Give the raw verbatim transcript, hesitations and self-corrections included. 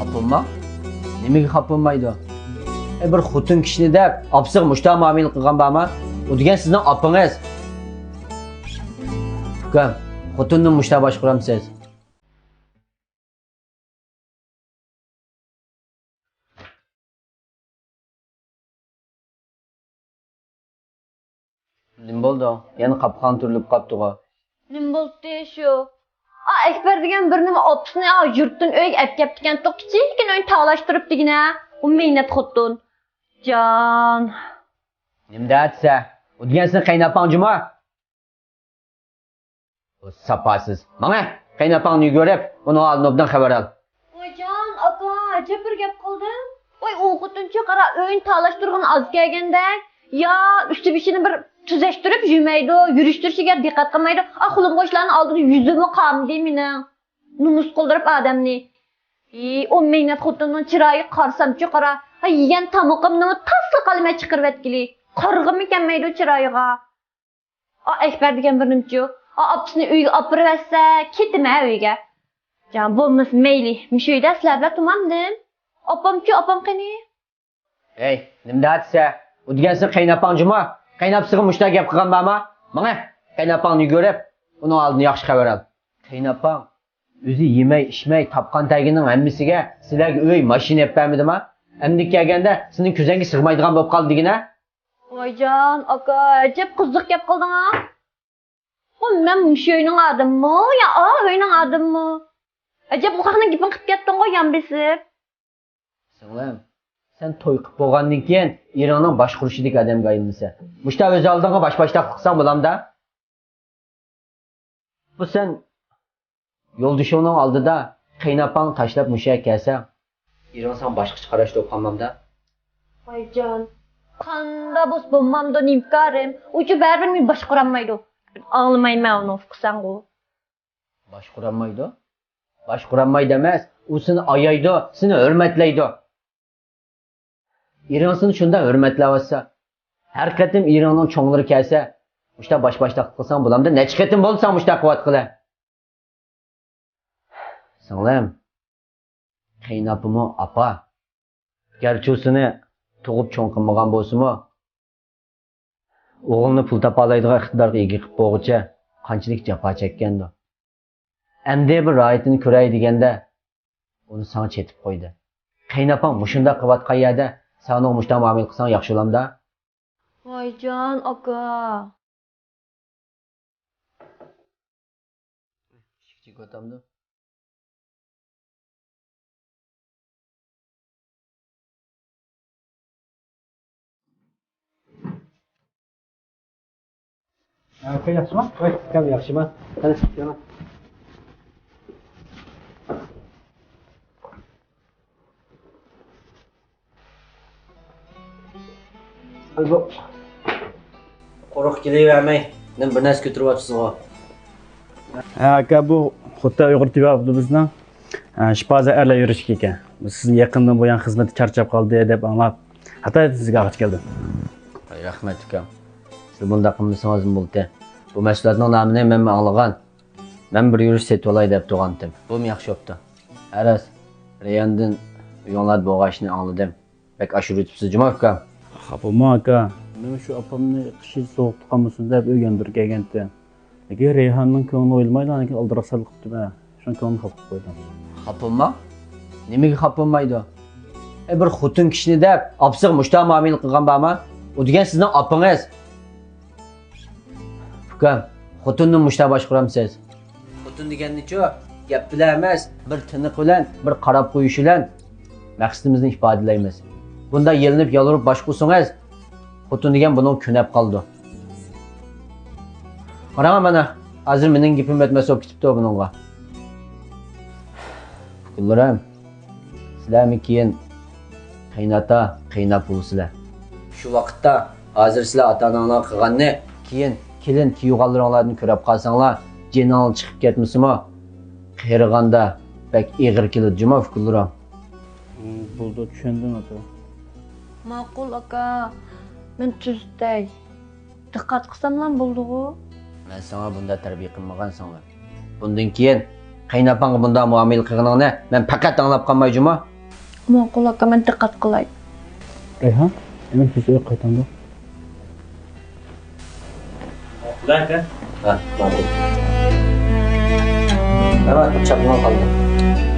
خاپا بولما. نېمىگە خاپا بولمايدۇ؟ ئەي، بىر خوتۇن كىشىنى دەپ، ئاپىسىغا مۇشۇنداق مۇئامىلە قىلغان بارمۇ؟ ئۇ دېگەن سىزنىڭ ئاپىڭىز. ئۇكام، خوتۇننى مۇشۇنداق باشقۇرامسىز؟ نېمە بولدۇڭ؟ يەنە قاپىقىڭ تۈرۈلۈپ قاپتىغۇ؟ نېمە بولدى شۇ؟ ئا، ئەكبەر دېگەن بىر نېمە ئاپىسىنى، ئا، يۇرتتىن ئۆيگە ئەپ كەپتىكەنتۇق، كىچىككىنە ئۆينى تاۋلاش تۇرۇپ دېگىنە. ئۇ مەينەت خوتۇن. جان. نېمە دەۋاتىسە؟ ئۇ دېگەن سېنىڭ قېيىنئاپاڭ جۇمۇ؟ ساپاسىز. ماڭە، قېيىنئاپاڭنى يۈگۈرۈپ، ئۇنىڭ ئالدىنى ئوبدان خەۋەر ئال. ۋايجان، ئاكا، ئەجەب بىر گەپ قىلدىڭ. ۋاي، ئۇ خوتۇنچۇ قارا، ئۆينى تالاش تۇرغىنى ئاز كەلگەندەك. يا ئۈستى بېشىنى بىر تۈزەشتۈرۈپ يۈرمەيدۇ، يۈرۈشتۈرۈشىگە دىققەت قىلمايدۇ. ئا، خۇلۇم قوشلارنىڭ ئالدىدا يۈزىمۇ قالمىدى مېنىڭ. نومۇس قىلدۇرۇپ ئادەمنى. ئى، ئۇ مەينەت خوتۇننىڭ چىرايىغا قارىسامچۇ قارا. ھە، يېگەن تامىقىمنىمۇ تاسلا قالماي چىقىرىۋەتكىلى. قارىغۇمۇ كەلمەيدۇ چىرايىغا. ئا، ئەكبەر دېگەن بىر نېمىچۇ؟ ئا، ئاپىسىنى ئۆيگە ئاپىرىۋەتسە، كېتىمەن ئۆيگە. جان، بولمىسا مەيلى، مۇشۇ ئۆيدە سىلەر بىلەن تۇرمامدىم. ئاپامچۇ، ئاپام قېنى؟ ھەي، نېمە دەۋاتىسە؟ ئۇ دېگەن سېنىڭ قېيىنئاپاڭ جۇمۇ؟ قېيىنئاپىسىغا مۇشۇنداق گەپ قىلغان بارمۇ؟ ماڭە، قېيىنئاپاڭنى يۈگۈرۈپ، ئۇنىڭ ئالدىنى ياخشى خەۋەر ئال. قېيىنئاپاڭ ئۆزى يېمەي، ئىچمەي، تاپقان تەرگىنىنىڭ ھەممىسىگە سىلەرگە ئۆي، ماشىنا ئېلىپ بەرمىدىما؟ ئەمدى كەلگەندە سېنىڭ كۆزۈڭگە سىغمايدىغان بولۇپ قالدى دېگىنە. ۋايجان، ئاكا، ئەجەب قىزىق گەپ قىلدىڭ ھە. ئۇ مەن مۇشۇ ئۆينىڭ ئادىمىمۇ يا ئا ئۆينىڭ ئادىمىمۇ؟ ئەجەب ئۇ خەقنىڭ گېپىنى قىلىپ كەتتىڭغۇ يان بېسىپ. سىڭلىم، سەن توي قىلىپ بولغاندىن كېيىن ئېرىڭنىڭ باشقۇرۇشىدىكى ئادەمگە ئايلىنىسەن. مۇشتا ئۆز ئالدىڭغا باش-باشتاقلىق قىلساڭ بولامدا؟ بۇ سەن يولدىشىڭنىڭ ئالدىدا قېيىنئاپاڭنى تاشلاپ مۇشۇ يەرگە كەلسەڭ، ئېرىڭ ساڭا باشقىچە قاراشتا بولۇپ قالمامدا؟ ۋايجان، قاندا بولسا بولمامدۇ نىمكارىم؟ ئۇچۇ بەرىبىر مېنى باشقۇرالمايدۇ. ئاڭلىمايمەن ئۇنى، ئۇقىسەنغۇ. باشقۇرالمايدۇ؟ باشقۇرالمايدۇ ئەمەس، ئۇ سېنى ئايايدۇ، سېنى ھۆرمەتلەيدۇ. ئېرىڭ سېنى شۇنداق ھۆرمەتلەۋاتسا، ھەر قېتىم ئېرىڭنىڭ چوڭلىرى كەلسە، مۇشۇنداق باش-باشتاقلىق قىلساڭ بولامدۇ؟ نەچچە قېتىم بولدى ساڭا مۇشۇنداق قىلىۋاتقىلى؟ سىڭلىم، قېيىنئاپىمۇ ئاپا. گەرچە ئۇ سېنى تۇغۇپ چوڭ قىلمىغان بولسىمۇ، ئوغلىنى پۇل تاپالايدىغان ئىقتىدارغا ئىگە قىلىپ بولغۇچە قانچىلىك جاپا چەككەندۇ. ئەمدى بىر راھىتىنى كۆرەي دېگەندە، ئۇنى ساڭا چېتىپ قويدى. قېيىنئاپاڭ مۇشۇنداق قىلىۋاتقان يەردە سەن ئۇنىڭغا مۇشۇنداق مۇئامىلە قىلساڭ ياخشى بولامدا؟ ۋايجان ئاكا. ئىشىك چېكىۋاتامدۇ؟ ئاكا ياخشىما؟ ۋاي، ئاكام ياخشىما؟ قېنى، كېلىڭ. بۇ قۇرۇق كېلىۋەرمەي، نېمە بىر نەرسە كۆتۈرۈۋاتىسىزغۇ؟ ھە، ئاكا، بۇ خوتەن ئۇيغۇر تېببىي ئاپتوبۇسىنىڭ، ھە، شىپازەر ئەرلەر يۈرۈشى ئىكەن. بۇ سىزنى يېقىندىن بۇيان خىزمىتى چارچاپ قالدى دەپ ئاڭلاپ، ئاتايىن سىزگە ئاغىچ كەلدىم. ھاي، رەھمەت، ئۇكام. سىز بۇنداق قىلمىسىڭىزمۇ بولدى. بۇ مەھسۇلاتنىڭ نامىنى مەنمۇ ئاڭلىغان. مەن بىر يۈرۈش سېتىۋالاي دەپ تۇرغانتىم. بۇمۇ ياخشى بوپتۇ. ھە راست، رەيھاندىن ئۆيۈڭلاردا بولغان ئىشنى ئاڭلىدىم. بەك ئاشۇرۇۋېتىپسىز جۇما ئۇكام. خاپا بولما ئاكا. مەن شۇ ئاپامنى قىشى سوغۇقتا قالمىسۇن دەپ ئۆگەندۈرۈپ كەلگەنتىم. لېكىن رەيھاننىڭ كۆڭلىنى ئويلىمايلا، لېكىن ئالدىراق سەل قىپتىمەن. شۇڭا كۆڭلىنى خاپا قىلىپ قويدۇم. خاپا بولما. نېمىگە خاپا بولمايدۇ؟ ئەي، بىر خوتۇن كىشىنى دەپ، ئاپىسىغا مۇشۇنداق مۇئامىلە قىلغان بارمۇ؟ ئۇ دېگەن سىزنىڭ ئاپىڭىز. ئۇكام، خوتۇننى مۇشۇنداق باشقۇرامسىز؟ خوتۇن دېگەننىچۇ، گەپ بىلەن ئەمەس، بىر تىنىق بىلەن، بىر قاراپ قويۇش بىلەن مەقسىتىمىزنى ئىپادىلەيمىز. بۇنداق يېلىنىپ-يالۋۇرۇپ باشقۇرسىڭىز، خوتۇن دېگەن بۇنىڭغا كۆنۈپ قالىدۇ. قاراڭ مانا، ھازىر مېنىڭ گېپىم يەتمەس بولۇپ كېتىپتۇ بۇنىڭغا. ئۇكىلىرىم، سىلەرمۇ كېيىن قېيىنئاتا، قېيىنئاپا بولىسىلەر. شۇ ۋاقىتتا ھازىر سىلەر ئاتا-ئاناڭلارغا قىلغاننى كېيىن كېلىن كېيىۋالغانلىرىڭلاردىن كۆرۈپ قالساڭلار، جېنىڭلار چىقىپ كەتمىسىمۇ، قېرىغاندا بەك ئېغىر كېلىدۇ جۇما ئۇكىلىرىم. بولدى، چۈشەندىم ئاكا. ماقۇل ئاكا، مەن تۈزىتەي. دىققەت قىلساملا بولدىغۇ. مەن ساڭا بۇنداق تەربىيە قىلمىغان سىڭلىم. بۇندىن كېيىن قېيىنئاپاڭغا بۇنداق مۇئامىلە قىلغىنىڭنى مەن پەقەت ئاڭلاپ قالماي جۇما. ماقۇل ئاكا، مەن دىققەت قىلاي. رەيھان، ئەمىن كېچە ئۆيگە قايتامدۇ؟ ھە، ماقۇل. مەن چاپلىما قالدىم.